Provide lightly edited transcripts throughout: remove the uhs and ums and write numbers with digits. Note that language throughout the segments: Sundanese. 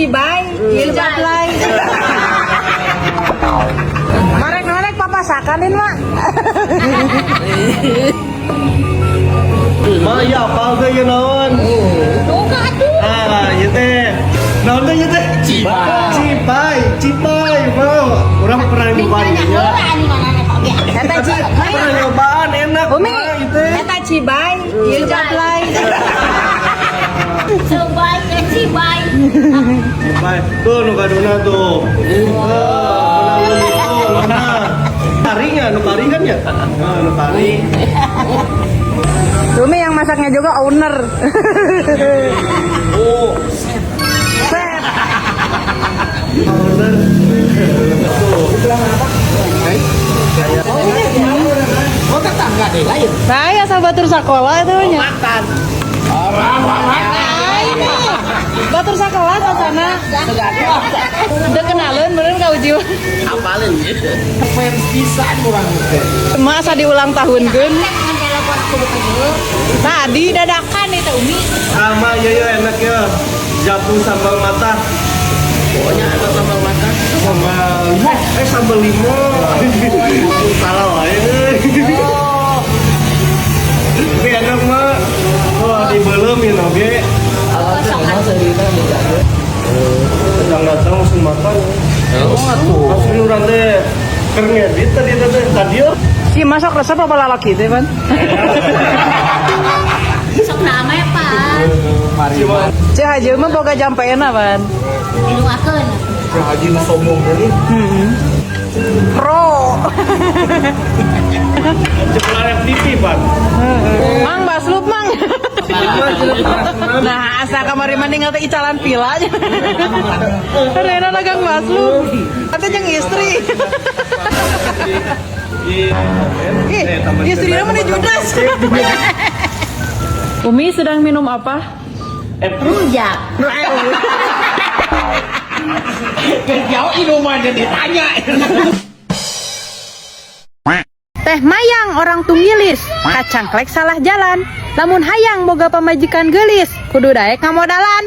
Cibai, ieu jablay. Marek marek papasakan in mak. Ma, iya apa teh ieu naon? Ah, ieu teh. Naon teh ieu teh? Cipai. Cipai, cipai. Mau. Urang pernah nyobaan ieu nya. Eta Cibai. Pernah nyobaan enak. Umi, Ma, ieu teh. eta Cibai, ieu jablay. Cibai, cibai. Cipai. Tuh nu gaduna tuh. Oh, nah. Karinya, nu kari kan ya? Nah, nu kari. Umi yang masaknya juga owner. Oh, Set. owner. Tuh. Oh, tetangga deh lain. Saya sahabat sekolah itu nya. Makan. Batur sekolah sana. Udah kenalan bener kau jiwa. Apalin gitu. Fans pisan urang teh. Masa diulang tahun kan? Tadi dadakan itu Umi. Sama iya ya enak ya. Japu sambal mata. Pokoknya ada sambal mata. Sambal limo. Eh sambal limo. Salah wae. Tapi enak mah. Wah, dibelem ya oge. Datang-datang langsung makan. Oh, atuh. Asli urang teh keur ngedit tadi teh tadi oh. Si masak resep apa lalaki teh, Pan? Sok nama ya, Pak. Mari. Cek Haji mah boga jampeena, Pan. Didoakeun. Si Haji nu sombong teh. Pro. Cepelan FTP, Pan. Mang baslup, Mang. Nah, asa kamari mah ninggal teh icalan pila aja. Rena dagang baslup. Ate jeung istri. Iya. Ih, istrinya mah judas. Umi sedang minum apa? Rujak. Jauh inuman jadi ditanya. Teh Mayang orang tunggilis, kacangklek salah jalan. Lamun hayang boga pamajikan geulis, kudu daek ngamodalan.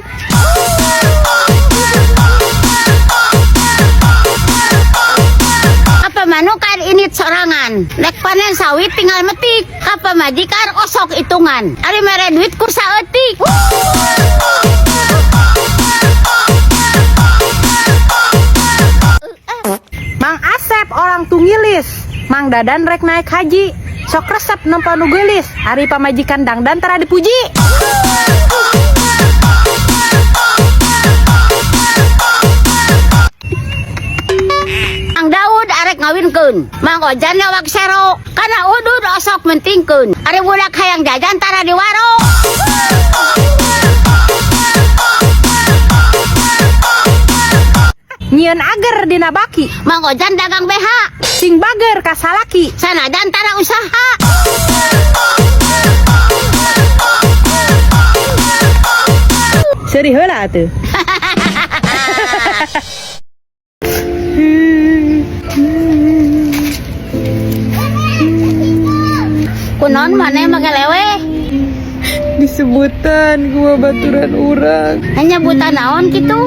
Apa manukan ini sorangan. Lek panen sawit tinggal metik. Apa majikan osok hitungan. Ari mere duit ku saeutik. Mang Asep orang tunggilis, Mang Dadan rek naik haji. Sok resep nempo nu geulis, ari pamajikan dangdan tara dipuji. Mang Daud arek ngawinkeun. Mang Ojan nyawak sero. Kana udud osok mentingkeun. Ari budak hayang jajan tara diwaro. Nyieun ager dina baki, Mang Ojan dagang BH. sing bager ka salaki. Sanajan tara usaha. Seuri heula atuh. Kunaon maneh make lewe? Disebutan gua baturan urang. Nyebutan naon kitu?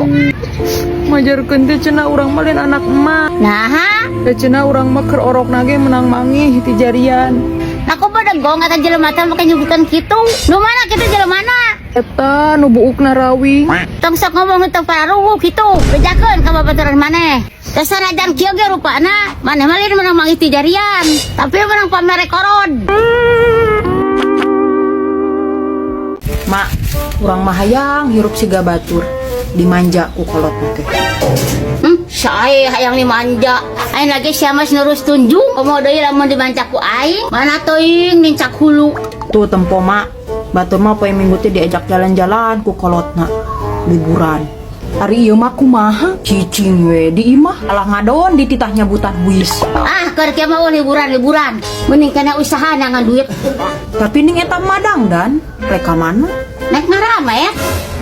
Majarkeun teh cenah urang mah lain anak emak. Nah, Da cenah urang mah keur orok nage menang mangih ti jarian. nah kok bedegong eta jelema teh make nyebutan kitu? Nu mana kitu jelemana? Eta nu buukna rawing. Tong sok ngomong teu pararuguh kitu. Bejakeun ka babaturan maneh. Teh sanajan kieu ge rupana, maneh mah lain menang mangih ti jarian, tapi menang pamere korod. Mak, urang mah hayang hirup siga batur. Dimanja ku kolot teh. Sae hayang dimanja. Aing lagi sia mah nurus tunjung, komo deui lamun dimanja ku aing, mana teuing nincak hulu. Tuh tempo mak, batur mah poe minggu teh diajak jalan-jalan ku kolotna liburan. Ari ieu mah kumaha? Cicing we di imah alah ngadon dititah nyabutan wis. Ah, keur kieu mah liburan-liburan. Mending kana usaha nangan duit. Tapi ning eta madang dan rek ka mana? Nek ngarame ya.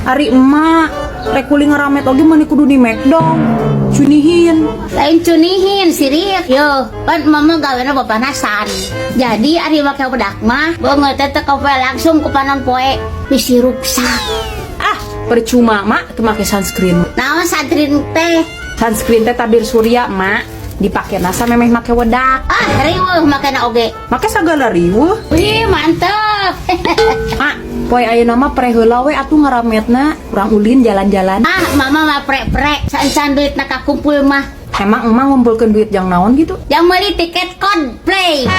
Ari emak rek kuli ngaramet oge mani kudu di McDong. Cunihin. Lain cunihin sirik. Yo, pan mama gawena bapanasan. Jadi ari make bedak mah beungeut teh teu kapoe langsung ku panon poe bisi ruksak. Ah, Percuma, Mak, teu make sunscreen. Naon sunscreen teh? Sunscreen teh tabir surya, Mak. Dipake na samemeh make wedak. Ah, riweuh makana oge. Make sagala riweuh. Wih, mantep. Mak, poe ayeuna mah pre heula we atuh ngarametna. Urang ulin jalan-jalan. Ah, mama mah pre-pre. Saan duit na kakumpul mah. Emang emak ngumpulkeun duit jang naon gitu? Yang beli tiket Coldplay.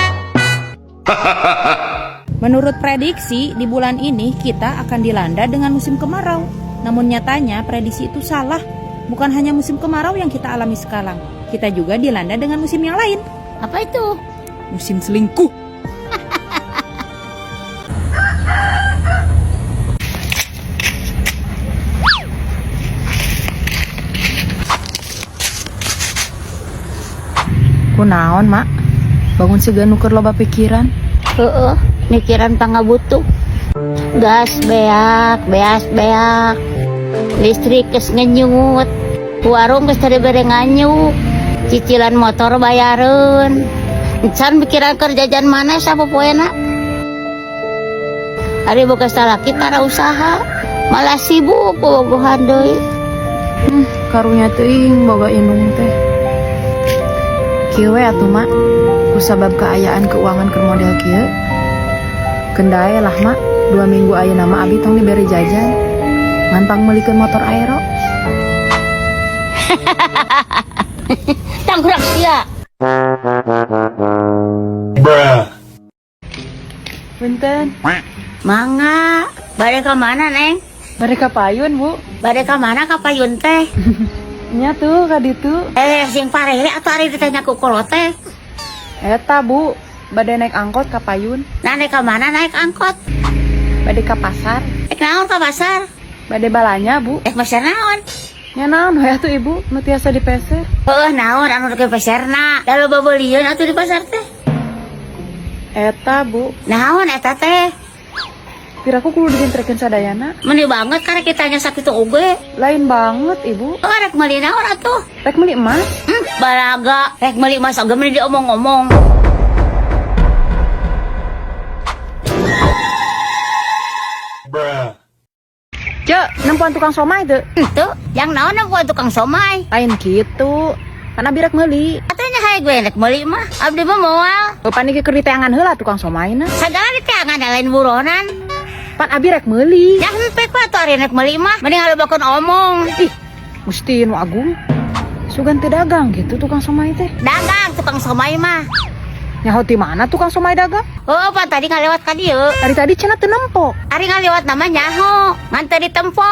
Menurut prediksi, di bulan ini kita akan dilanda dengan musim kemarau. Namun nyatanya prediksi itu salah. Bukan hanya musim kemarau yang kita alami sekarang. Kita juga dilanda dengan musim yang lain. Apa itu? Musim selingkuh. Kunaon, Mak? Bangun siga nu keur loba pikiran. Heeh, mikiran pangabutuh. Gas beak, beas beak. Listrik geus ngenyut. Warung geus teu bere nganyuk. Cicilan motor bayareun. Encan mikiran keur jajan mana sapopoena. Ari boga salaki tara usaha, malah sibuk bobogohan deui. Karunya teuing boga indung teh. Kieu we atuh, Mak. Kusabab keayaan keuangan keur model kieu. Kendae lah, Mak. 2 minggu ayeuna mah abi tong dibere jajan. Ngan pangmeulikeun motor aero. Tangkurak sia. Bruh. Punten. Mangga, bade ka mana, Neng? Bade ka payun, Bu. Bade ka mana ka payun teh? Nya tuh ka ditu. Eh, sing parele atuh ari ditanya ku kolot teh. Eta, Bu. Bade naik angkot ka payun. Nah, naik ka mana naik angkot? Bade ka pasar. Rek naon ka pasar? Bade balanja, Bu. Eh, pasar naon? Nya naon we atuh, Ibu, nu tiasa dipeser. Heuh, naon anu rek pasarna? Da loba beulieun atuh di pasar teh. Eta, Bu. Naon eta teh? Piraku kudu digentrekeun sadayana. Meni banget karek kitanya sakitu oge. Lain banget, Ibu. Oh, rek meuli naon atuh? Rek meuli emas. Balaga, rek meuli emas oge meni diomong-omong. Bruh. Cek, nempoan tukang somai teu? Henteu, jang naon nempoan tukang somai? Lain gitu. Kan abi rek meuli. Atuh nya hae gue rek meuli mah. Abdi mah moal. Pan iki keur diteangan heula tukang somaina. Sagala diteangan da lain buronan. Pan abi rek meuli. Ya hempek we atuh ari rek meuli mah. Mending ngalobakeun omong. Ih, Gusti nu agung. Sugan teu dagang gitu tukang somai teh. Dagang tukang somai mah. Nyaho ti mana tukang somai dagang? Oh, pan tadi ngalewat ka dieu. Ari tadi cenah teu nempo. Ari ngalewat nama nyaho, ngan teu ditempo.